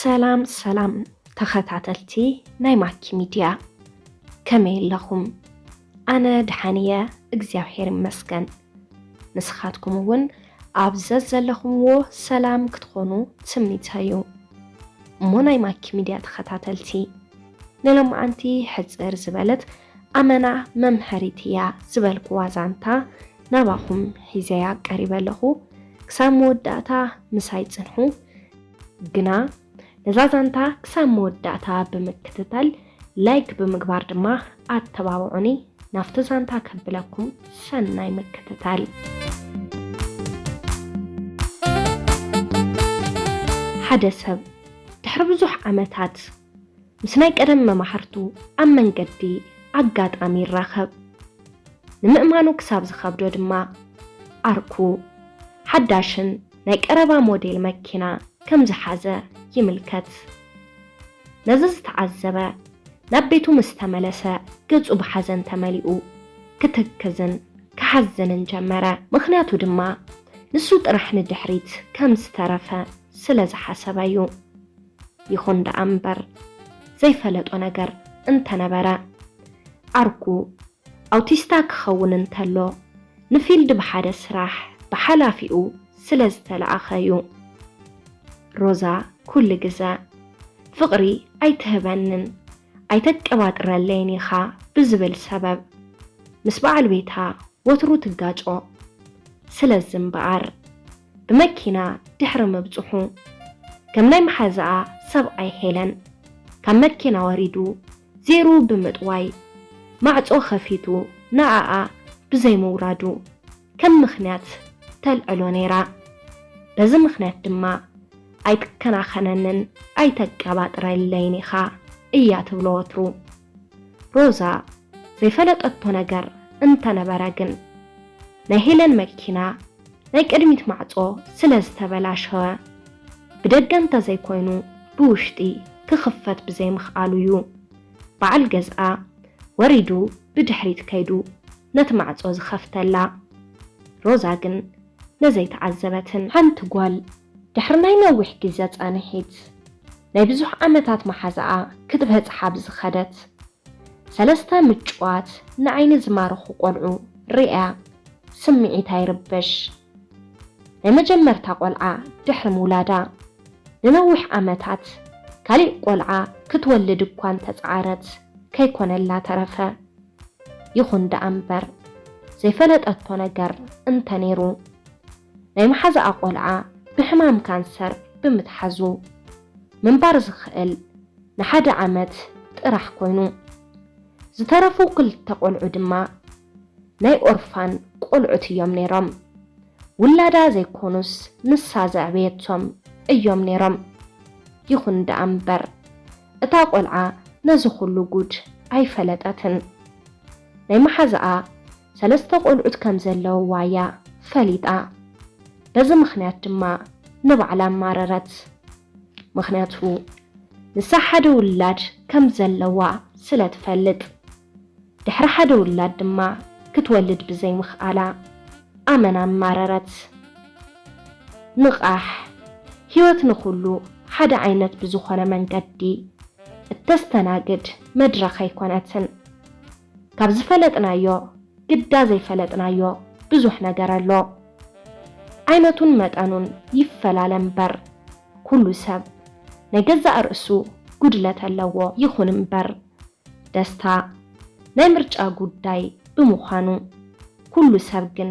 ሰላም ሰላም ተኸታተልቲ ናይ ማኪ ሚድያ፣ ከመይ ኣለኹም? ኣነ ደሓን እየ፣ እግዚኣብሔር ይመስገን። ንስኻትኩም እውን ኣብ ዘዘለኹምዎ ሰላም ክትኾኑ ትምኒተይ እዩ። እሞ ናይ ማኪ ሚድያ ተኸታተልቲ፣ ንሎማዓንቲ ሕጽር ዝበለት ኣመና መምሀሪት እያ ዝበልኩዋ ዛንታ ናባኹም ሒዘያ ቀሪበ ኣለኹ። ክሳብ መወዳእታ ምሳይ ጽንሑ። ግና ነዛ ዛንታ ክሳብ መወዳእታ ብምክትታል፣ ላይክ ብምግባር ድማ ኣተባብዑኒ። ናብቲ ዛንታ ከብለኩም፣ ሰናይ ምክትታል። ሓደ ሰብ ድሕሪ ብዙሕ ዓመታት ምስ ናይ ቀደም መማህርቱ ኣብ መንገዲ ኣጋጣሚ ይራኸብ። ንምእማኑ ክሳብ ዝኸብዶ ድማ ዓርኩ ሓዳሽን ናይ ቀረባ ሞዴል መኪና ከም ዝሓዘ ይምልከት። ነዚ ዝተዓዘበ ናብ ቤቱ ምስ ተመለሰ ገጹ ብሓዘን ተመሊኡ ክትክዝን ክሓዝንን ጀመረ። ምኽንያቱ ድማ ንሱ ጥራሕ ንድሕሪት ከም ዝተረፈ ስለ ዝሓሰበ እዩ። ይኹን ደኣ እምበር ዘይፈለጦ ነገር እንተነበረ ዓርኩ ኣውቲስታ ክኸውን እንተሎ ንፊልድ ብሓደ ስራሕ ብሓላፊኡ ስለ ዝተለኣኸ እዩ። ሮዛ ኩሉ ግዘ ፍቕሪ ኣይትህበንን ኣይተቀባጥረለይን ኢኻ ብዝብል ሰበብ ምስ በዓል ቤታ ወትሩ ትጋጮ። ስለዚ እምበኣር ብመኪና ድሕሪ ምብጽሑ ከም ናይ መሓዛኣ ሰብኣይ ሄለን ካብ መኪና ወሪዱ ዜሩ ብምጥዋይ ማዕጾ ከፊቱ ንኣኣ ብዘይምውራዱ ከም ምኽንያት ተልዕሎ ነይራ። በዚ ምኽንያት ድማ ኣይትከናኸነንን ኣይተቀባጥረለይን ኢኻ እያ ትብሎ ወትሩ። ሮዛ ዘይፈለጠቶ ነገር እንተነበረ ግን ናይ ሄለን መኪና ናይ ቅድሚት ማዕጾ ስለ ዝተበላሸወ ብደገ እንተዘይኮይኑ ብውሽጢ ክኽፈት ብዘይምኽኣሉ እዩ። በዓል ገዝኣ ወሪዱ ብድሕሪት ከይዱ ነቲ ማዕጾ ዝኸፍተላ። ሮዛ ግን ነዘይተዓዘበትን። ሓንቲ ጓል ድሕሪ ናይ ነዊሕ ግዜ ጻንሒት ናይ ብዙሕ ዓመታት መሓዛኣ ክትበጽሓ ብዝኸደት ሰለስተ ምጭዋት ንዓይኒ ዝማርኹ ቆልዑ ርእያ ስምዒታ ይርበሽ። ናይ መጀመርታ ቆልዓ ድሕሪ ምውላዳ ንነዊሕ ዓመታት ካሊእ ቆልዓ ክትወልድ እኳ እንተጸዓረት ከይኮነላ ተረፈ። ይኹን ደኣ እምበር ዘይፈለጠቶ ነገር እንተነይሩ ናይ መሓዛኣ ቆልዓ ብሕማም ካንሰር ብምትሓዙ ምንባር ዝኽእል ንሓደ ዓመት ጥራሕ ኮይኑ ዝተረፉ ክልተ ቆልዑ ድማ ናይ ኦርፋን ቆልዑት እዮም ነይሮም። ውላዳ ዘይኮኑስ ንሳ ዘዕበየቶም እዮም ነይሮም። ይኹን ደኣ እምበር እታ ቆልዓ ነዚ ኩሉ ጉድ ኣይፈለጠትን። ናይ መሓዛኣ ሰለስተ ቆልዑት ከም ዘለውዋ እያ ፈሊጣ። በዚ ምኽንያት ድማ ንባዕላ ኣማረረት። ምኽንያቱ ንሳ ሓደ ውላድ ከም ዘለዋ ስለ ትፈልጥ። ድሕሪ ሓደ ውላድ ድማ ክትወልድ ብዘይምኽኣላ ኣመና ኣማረረት። ንቓሕ፣ ህይወት ንኹሉ ሓደ ዓይነት ብዝኾነ መንገዲ እተስተናግድ መድረኽ ኣይኮነትን። ካብ ዝፈለጥናዮ ግዳ ዘይፈለጥናዮ ብዙሕ ነገር ኣሎ። ዓይነቱን መጠኑን ይፈላለ እምበር ኩሉ ሰብ ናይ ገዛእ ርእሱ ጉድለት ኣለዎ። ይኹን እምበር ደስታ ናይ ምርጫ ጉዳይ ብምዃኑ ኩሉ ሰብ ግን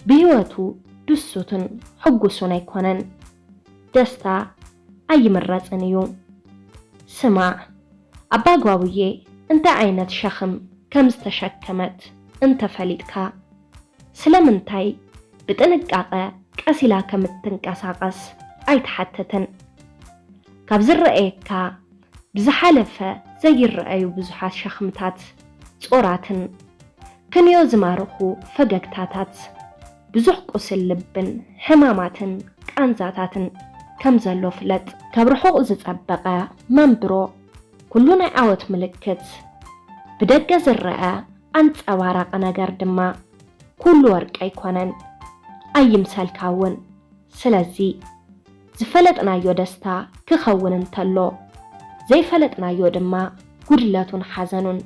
ብህይወቱ ድሱትን ሕጉሱን ኣይኮነን። ደስታ ኣይምረጽን እዩ። ስማዕ፣ ኣባ ጓቡዬ እንታይ ዓይነት ሸኽም ከም ዝተሸከመት እንተፈሊጥካ፣ ስለምንታይ ብጥንቃቐ ቀስ ኢላ ከም እትንቀሳቐስ ኣይትሓትትን። ካብ ዝረኣየካ ብዝሓለፈ ዘይረኣዩ ብዙሓት ሸኽምታት፣ ጾራትን ክንዮ ዝማርኹ ፈገግታታት፣ ብዙሕ ቁስል ልብን ሕማማትን ቃንዛታትን ከም ዘሎ ፍለጥ። ካብ ርሑቕ ዝጸበቐ መንብሮ ኩሉ ናይ ዓወት ምልክት፣ ብደገ ዝረኣ ኣንጸባራቒ ነገር ድማ ኩሉ ወርቂ ኣይኮነን፣ ኣይምሰልካ እውን። ስለዚ ዝፈለጥናዮ ደስታ ክኸውን እንተሎ፣ ዘይፈለጥናዮ ድማ ጉድለቱን ሓዘኑን፣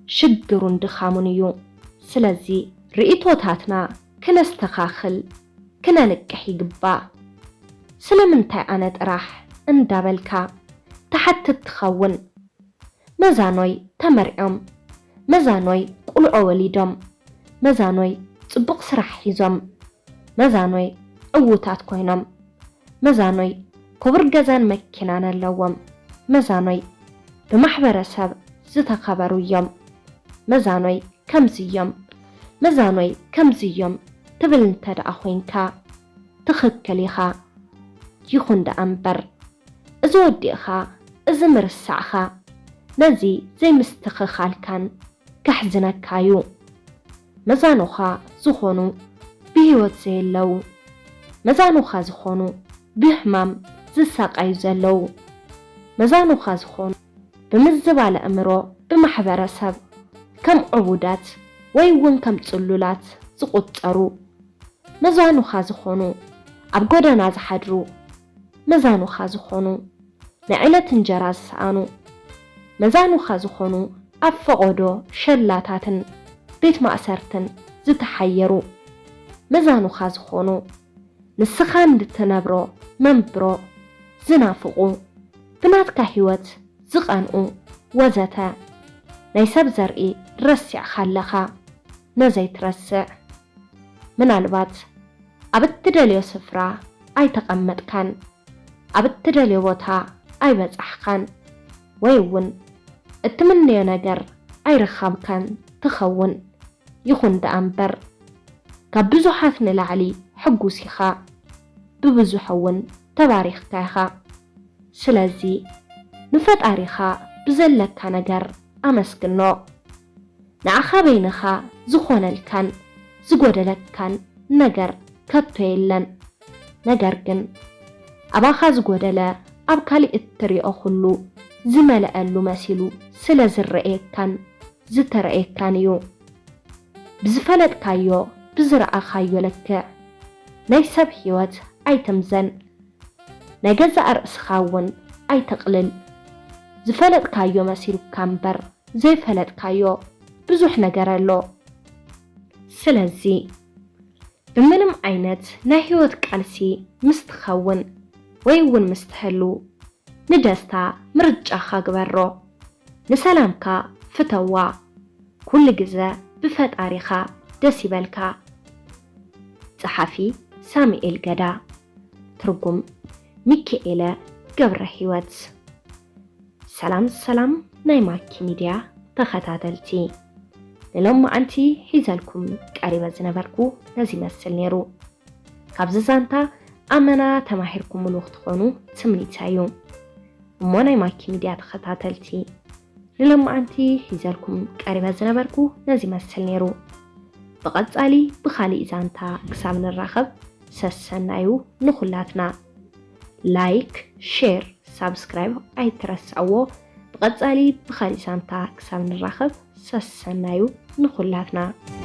ሽግሩን ድኻሙን እዩ። ስለዚ ርእይቶታትና ክነስተኻኽል፣ ክነንቅሕ ይግባእ። ስለምንታይ ኣነ ጥራሕ እንዳበልካ ትሓትት ትኸውን። መዛኖይ ተመርዕዮም፣ መዛኖይ ቁልዑ ወሊዶም፣ መዛኖይ ጽቡቕ ስራሕ ሒዞም፣ መዛኖይ ዕዉታት ኮይኖም፣ መዛኖይ ክቡር ገዛን መኪናን ኣለዎም፣ መዛኖይ ብማሕበረሰብ ዝተኸበሩ እዮም፣ መዛኖይ ከምዚ እዮም፣ መዛኖይ ከምዚ እዮም ትብል እንተ ደኣ ኮይንካ፣ ትኽክል ኢኻ። ይኹን ደኣ እምበር፣ እዚ ወዲእኻ፣ እዚ ምርሳዕኻ፣ ነዚ ዘይምስትኽኻልካን ከሕዝነካ እዩ። መዛኑኻ ዝኾኑ ብህይወት ዘየለዉ፣ መዛኑኻ ዝኾኑ ብሕማም ዝሳቐዩ ዘለዉ፣ መዛኑኻ ዝኾኑ ብምዝባል ኣእምሮ ብማሕበረሰብ ከም ዕቡዳት ወይ እውን ከም ጽሉላት ዝቑጸሩ፣ መዛኑኻ ዝኾኑ ኣብ ጎደና ዝሓድሩ፣ መዛኑኻ ዝኾኑ ናይ ዕለት እንጀራ ዝሰኣኑ፣ መዛኑኻ ዝኾኑ ኣብ ፈቖዶ ሸላታትን ቤት ማእሰርትን ዝተሓየሩ፣ መዛኑኻ ዝኾኑ ንስኻ እንድትነብሮ መንብሮ ዝናፍቑ፣ ብናትካ ህይወት ዝቐንኡ ወዘተ ናይ ሰብ ዘርኢ ረሲዕኻ ኣለኻ። ነዘይትረስዕ፣ ምናልባት ኣብ እትደልዮ ስፍራ ኣይተቐመጥካን፣ ኣብ እትደልዮ ቦታ ኣይበጻሕኻን፣ ወይ እውን እትምነዮ ነገር ኣይረኻብካን ትኸውን። ይኹን ደኣ እምበር፣ ካብ ብዙሓት ንላዕሊ ሕጉስ ኢኻ፣ ብብዙሕ እውን ተባሪኽካ ኢኻ። ስለዚ ንፈጣሪኻ ብዘለካ ነገር ኣመስግኖ። ንዓኻ በይንኻ ዝኾነልካን ዝጎደለካን ነገር ከቶ የለን። ነገር ግን ኣባኻ ዝጎደለ ኣብ ካሊእ እትሪኦ ኩሉ ዝመለኣሉ መሲሉ ስለ ዝረኣየካን ዝተረኣየካን እዩ። ብዝፈለጥካዮ ብዝረኣኻዮ ልክዕ ናይ ሰብ ህይወት ኣይትምዘን። ናይ ገዛእ ርእስኻ እውን ኣይተቕልል። ዝፈለጥካዮ መሲሉካ እምበር ዘይፈለጥካዮ ብዙሕ ነገር ኣሎ። ስለዚ ብምንም ዓይነት ናይ ህይወት ቃልሲ ምስ ትኸውን ወይ እውን ምስ ትህሉ ንደስታ ምርጫኻ ግበሮ። ንሰላምካ ፍተዋ። ኩሉ ግዘ ብፈጣሪኻ ደስ ይበልካ። ጸሓፊ ሳሙኤል ገዳ። ትርጉም ሚካኤለ ገብረ ህይወት። ሰላም ሰላም ናይ ማኪ ሚድያ ተኸታተልቲ፣ ንሎማዓንቲ ሒዘልኩም ቀሪበ ዝነበርኩ ነዚ ይመስል ነይሩ። ካብዚ ዛንታ ኣመና ተማሂርኩምሉ ክትኾኑ ትምኒተይ እዩ። እሞ ናይ ማኪ ሚድያ ተኸታተልቲ፣ ንሎማዓንቲ ሒዘልኩም ቀሪበ ዝነበርኩ ነዚ ይመስል ነይሩ። ብቐጻሊ ብኻሊእ ዛንታ ክሳብ ንራኸብ ሰሰናዩ ንኹላትና። ላይክ፣ ሼር፣ ሳብስክራይብ ኣይትረስዕዎ። ብቐጻሊ ብኻሊእ ዛንታ ክሳብ ንራኸብ ሰሰናዩ ንኹላትና።